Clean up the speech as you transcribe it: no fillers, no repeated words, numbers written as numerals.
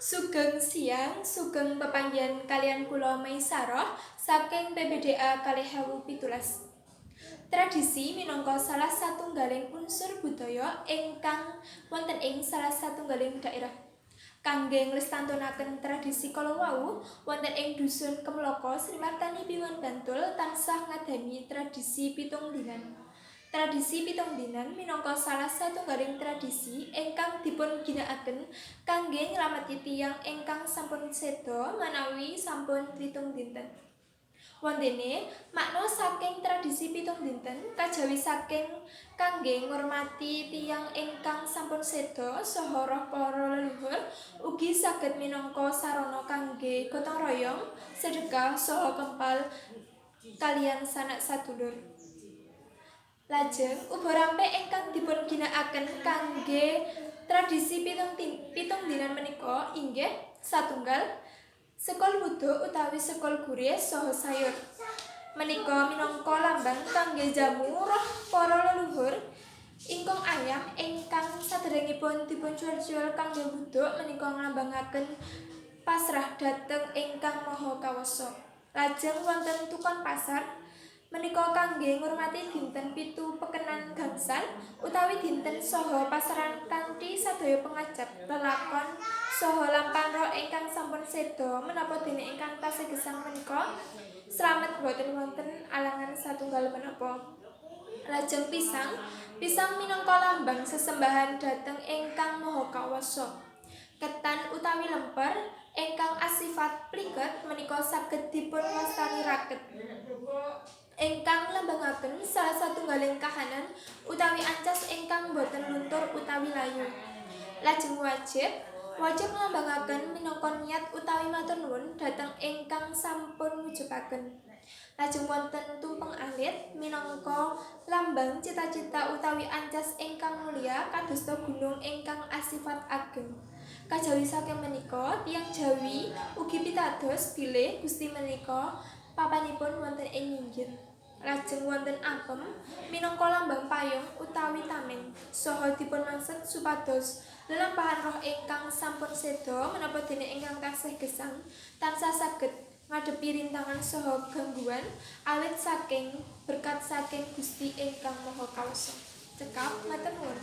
Sugeng siang, sugeng pepanggihan kaliyan kula Maisaroh saking PBDA 2017. Tradisi minangka salah satunggaling unsur budaya ingkang wonten ing salah satunggaling daerah. Kangge nglestantunaken tradisi kala wau, wonten ing dusun Kemloko, Srimartani, Piwon, Bantul tansah ngadani tradisi pitung dinan. Tradisi pitung dinan minangka salah satunggaling tradisi ingkang dipunginakaken kangge nylameti tiyang ingkang sampun seda manawi sampun pitung dinten. Wontene makna saking tradisi pitung dinten kajawi saking kangge ngurmati tiyang ingkang sampun seda saha roh para leluhur, ugi saged minangka sarana kangge gotong royong, sedekah saha kempal kaliyan sanak sadulur. Lajeng uba rampe ingkang dipunginakaken kangge tradisi pitung dinan menika inggih satunggal sekul wuduk utawi sekul gurih saha sayur. Menika minangka lambang kangge jamu roh para leluhur. Ingkung ayam ingkang saderengipun dipuncuwil-cuwil kangge wuduk menika nglambangaken pasrah dhateng Ingkang Maha Kawasa. Lajeng wonten tukon pasar menika kangge ngurmati dinten 7 pekenan gangsal utawi dinten saha pasaran kanthi sadaya pengajap, lelakon saha lampahan roh ingkang sampun seda menapa dene ingkang tasih gesang menika slamet boten wonten alangan satunggal menapa. Lajeng pisang, pisang minangka lambang sesembahan dhateng Ingkang Maha Kawasa. Ketan utawi lemper ingkang asifat pliket menika saged dipunwastani raket, ingkang nglambangaken salah satunggaling kahanan utawi ancas ingkang boten luntur utawi layu. Lajeng wajib, wajib nglambangaken minangka niat utawi matur nuwun dhateng ingkang sampun ngujubaken. Lajeng wonten tumpeng alit minangka lambang cita-cita utawi ancas ingkang mulya kadosta gunung ingkang asifat ageng. Kajawi saking menika, tiyang Jawi ugi pitados bilih Gusti menika papanipun wonten ing nginggil. Lajeng wonten apem minangka lambang payung utawi tameng saha dipunmaksud supados lelampahan roh ingkang sampun seda menapa dene ingkang tasih gesang tansah saged ngadepi rintangan saha gangguan awit saking berkat saking Gusti ingkang Maha Kawasa. Cekap, matur nuwun.